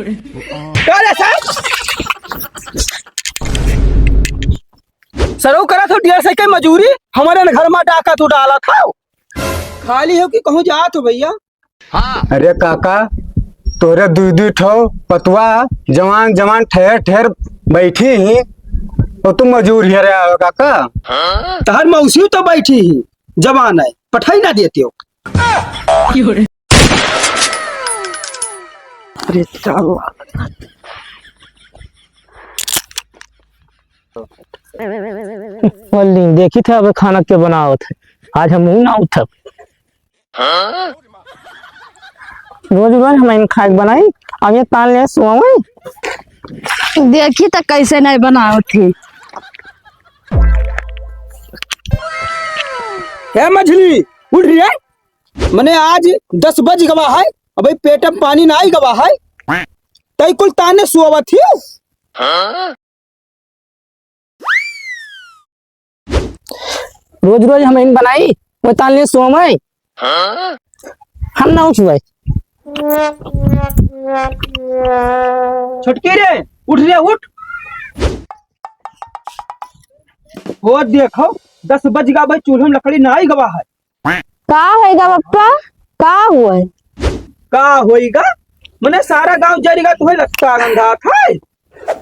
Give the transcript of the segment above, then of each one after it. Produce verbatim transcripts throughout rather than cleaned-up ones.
का रे साहब? सरऊ करत हो डेढ़ सौ के मजूरी, हमरे न घर मा डाका तू डालत हो। खाली हो कि कहूँ जात हो भइया? अरे काका, तोरे दुइ दुइ ठो पतवा जवान जवान ठेर ठेर बैठी ही, तो तू मजूर हियरे आवे काका। तहर मौसी तो बैठी ही, जवान है, पठाई ना देते हो। अरे साला। मल्लिन, देखी थे अब खाना के बनावत है, आज हम ना उठब। रोज रोज हम इन खाए के बनाई, अब ये तान ले सोवे। देखी त कैसे नहीं बनावत ही। हे मझली, उठ रही है। मने आज दस बज गवा है, अबे पेट में पानी ना आई गवा है। तई कुल ताने सोवत ही। रोज रोज हम इन बनाई, वो तान ले सोवे। हम ना उठबै। छोटकी रे, उठ रे, उठ। वो देखो, दस बज गा भाई, चूल्हे में लकड़ी ना आई गवा है। का होइगा पप्पा? का हुआ है? का होइगा? मने सारा गांव जरिगा, तुहे लगता गंधा था।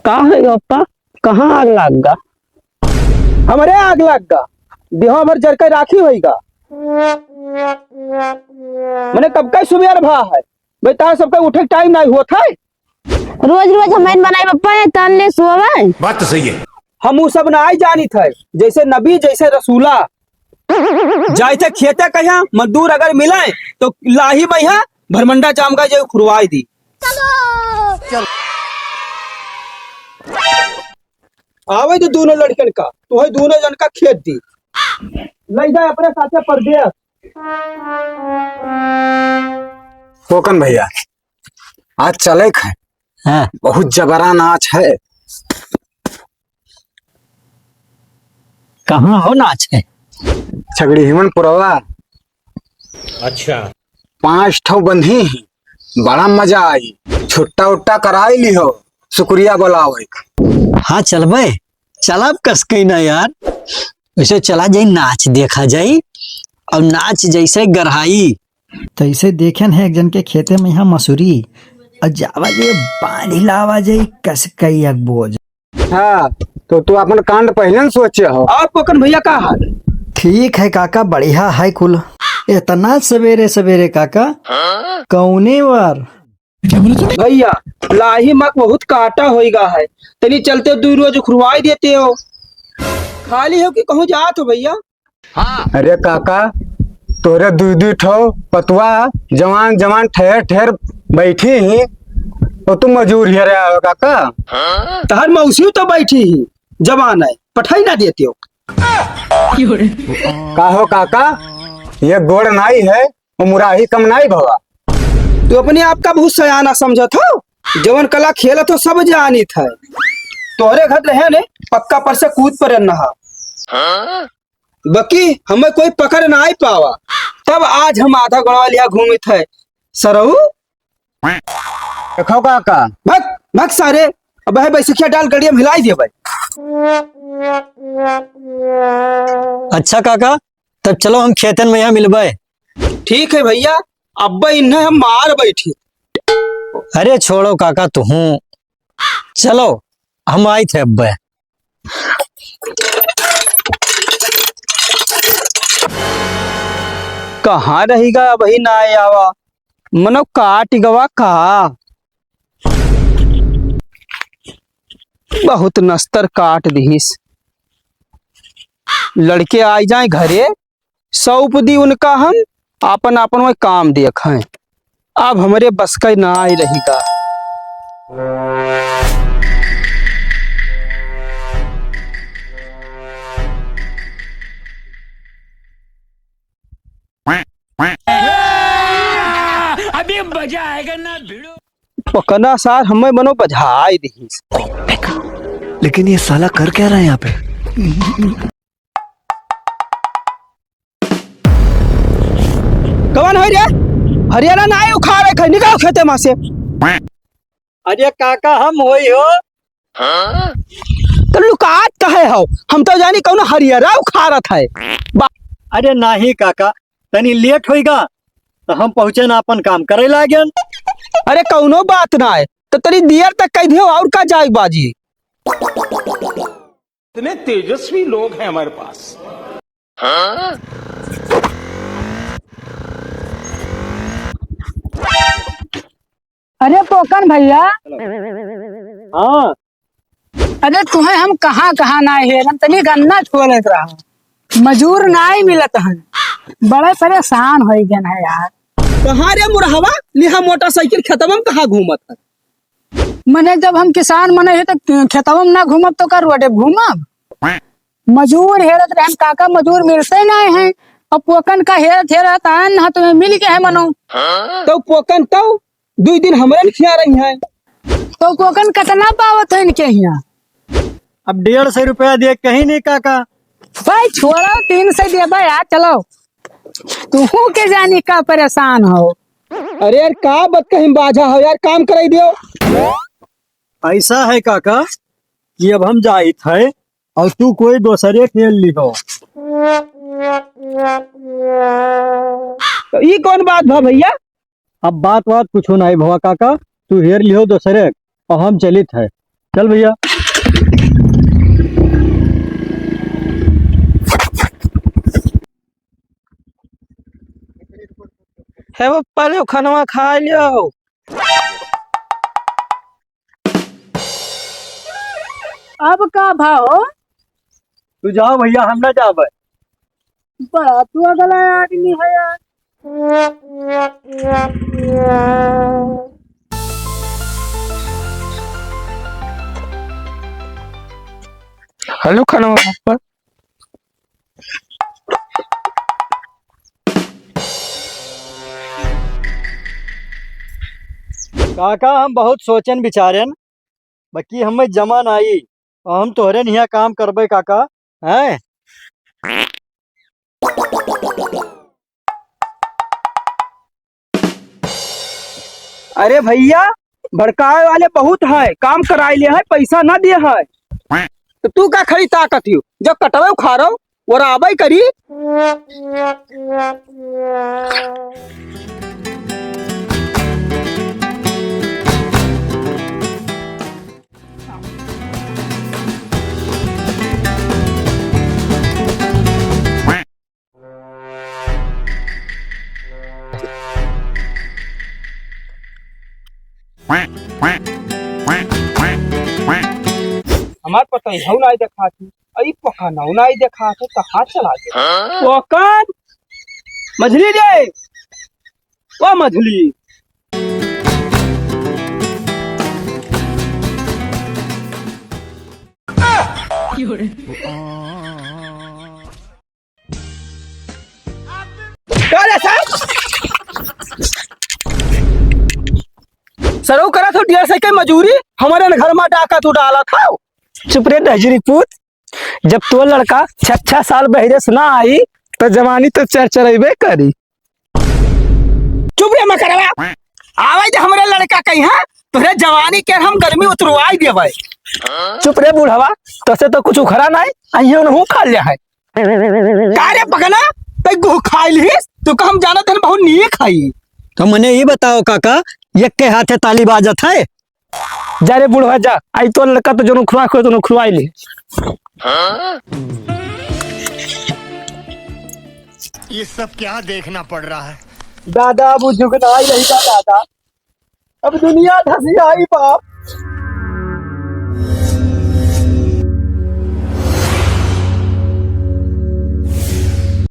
का होइगा पप्पा? कहाँ आग लाग गा? हमरे आग लाग गा, देहो भर जर के राखी होइगा। मने कब का सुबेर भा है, भाई तार सबका उठे के टाइम नहीं होत है। रोज रोज हम इन बनाई पप्पा, ये तान ले सोवे। बात तो सही है। हम उ सब ना आई जानित है, जैसे नबी जैसे रसूला। जाए थे खेते कहिया, मजदूर अगर मिले तो लाही में यहाँ भरमंडा जाम का जो खुरवाई दी। आवे तो दोनों लड़कन का, तू है दोनों जन का खेत दी। ले जाए अपने साथे परदेस। कोकन भैया, आज चले क है। हाँ। बहुत जबरा नाच है। कहाँ हो नाच है? छगड़ी हिमन पुरवा। अच्छा। पाँच ठो बंधी ही, बड़ा मजा आई। छुट्टा उट्टा कराई लिहो, शुक्रिया बोलावे। हाँ चलबे, चलब कसके ना यार। वैसे चला जाई, नाच देखा जाई, और नाच जैसे गरहाई। तैसे देखेन है एक जन के खेते में यहाँ मसूरी, और जावा जे बांध लावा जाई कसके एक बोझ। हाँ, तो तू अपन कांड पहले न सोचे हो। और कोकन भैया का हाल? ठीक है काका, बढ़िया है कुल। इतना सवेरे सवेरे काका, कौने वार? भैया, लाही मक बहुत काटा होइगा है, तनी चलते दुइ रोज खुरवाई देते हो। खाली हो कि कहूँ जात हो भैया? अरे काका, तोरे दुइ दुइ ठो पतवा जवान जवान ठेर ठेर बैठी ही, तो तू मजूर हियरे आवे काका। तहर मौसी तो बैठी ही, जवान है, पठाई ना देते हो। का हो काका, ये गोड़ नाई है, वो मुराही कम नाई भवा। तू अपने आप का बहुत सयाना समझत हो, जवन कला खेलत हो सब जानित है। तोहरे घर रहे ने पक्का पर से कूद पर नहा। बकी हमें कोई पकड़ ना आई पावा, तब आज हम आधा गोड़वा लिया घूमित है। सरऊ। देखो काका। भग, भग सारे, अब है बैसखिया डाल गड़िया में हिलाई दिए भाई। अच्छा काका, तब चलो हम खेतन में यहाँ मिलबे। ठीक है भैया, अब इन्हें हम मार बैठी। अरे छोड़ो काका तुहूँ, चलो हम आई थे अब्बे। कहाँ रहिगा अबही ना आवा, मनो काट गवा का? बहुत नस्तर काट दिहिस। लड़के आई जाए घरे, सौंप दी उनका हम, आपन आपन वही काम देखें। अब हमरे बस का ना आई रहिगा। अभी मजा आएगा ना भिड़ू। पकना सार हमें मनो बझाई दिहिस। लेकिन ये साला कर क्या रहा है यहाँ पे? कवन है रे? हरियाणा ना आए उखाड़े खाए, निकाल खेते में से। अरे काका, हम होई हो। तो लुकात काहे हो? हम तो जानी कौनो हरियरा उखाड़त है। बा- अरे नाही काका, तनी लेट होइगा, तो हम पहुँचे ना, अपन काम करे लागेन। अरे कौनो बात ना है, तो तनी देर तक कह दियो, और का जाए बाजी। इतने तेजस्वी लोग हैं हमारे पास। अरे पोकन भैया। हाँ। अरे तुहे हम कहाँ कहाँ ना हेरन, तनी गन्ना छोलत रहा, मजूर नाई मिलत हन, बड़े परेशान होइ गन है यार। कहाँ रे मुरहवा, लिहा मोटरसाइकिल खेतवा में कहाँ घूमत है? मने जब हम किसान मने है तो खेतवा में ना घूमब तो का रोडे घूमब? मजूर हेरत रहन काका, मजूर मिलते नाई है। अब पोकन का हेरत हेरत आन ना तुम्हें मिल गए है मनो। तो पोकन तो दुइ दिन हमरे खिया रही हैं। तो पोकन कितना पावत है इनके यहाँ? अब डेढ़ सौ रुपया दे कहीं नहीं काका। भाई छोड़ो, तीन सौ देबा यार, चलो। तू के जानी का परेशान हो। अरे यार, का बात कहीं बाझा हो यार, काम कराई दियो। ऐसा है काका कि अब हम जाइत है और तू कोई दूसरे खेल लिहो। तो ई कौन बात भा भैया? अब बात बात कुछो नहीं भवा काका, तू हेर लिहो दूसरे और हम चलित है। चल भैया। हे वो पहले खानवा खा लियो। अब का भाव? तू जाओ भैया, हम ना जाबे। बड़ा तू अगला आदमी है यार। हेलो खानवा। काका, हम बहुत सोचन विचारन, बाकी हमें जमा नाई। हम तोहरे निया काम करबे काका, हैं? अरे भैया, भड़कावे वाले बहुत है, काम कराए ले है, पैसा ना दिए है, तो तू का खड़ी ताकत हो? जब कटवे उखाड़ो, ओराबे करी। हमार पतोहिया नाई देखात ही, अई पोकनवा नाई देखात ही, कहाँ चला गया? पोकन, मझली रे, ओ मझली। का रे सर? सरऊ करत हो डेढ़ सौ के मजूरी, हमरे न घर मा डाका तू डालत हो। चुप रे डहजरी पूत, जब तोर लड़का छह छह साल बहिरे से ना आई, त जवानी तो चरचरइबे करी। चुप रे मकरवा, आवे दे हमरे लड़का कहीं, हाँ? तोहरे जवानी के हम गर्मी उतरवाई देबै। चुप रे बुढ़वा, तोसे तो कुछ उखड़ा नाई, अइहे उनहू खा ले है। का रे पगला, तै गुह खाई लिहिस? तू का हम जानत हन बहुत नीक हई। तो मने ई बताओ काका, यक्के हाथे ताली बाजत है? जा रे बुढ़वा जा, आई तोर लड़का तो जौन उखड़वा के तौन उखड़वाई ले। ये सब क्या देखना पड़ रहा है? दादा, अब उ जुग ना आई रही बा दादा, अब दुनिया धसी आई बाप।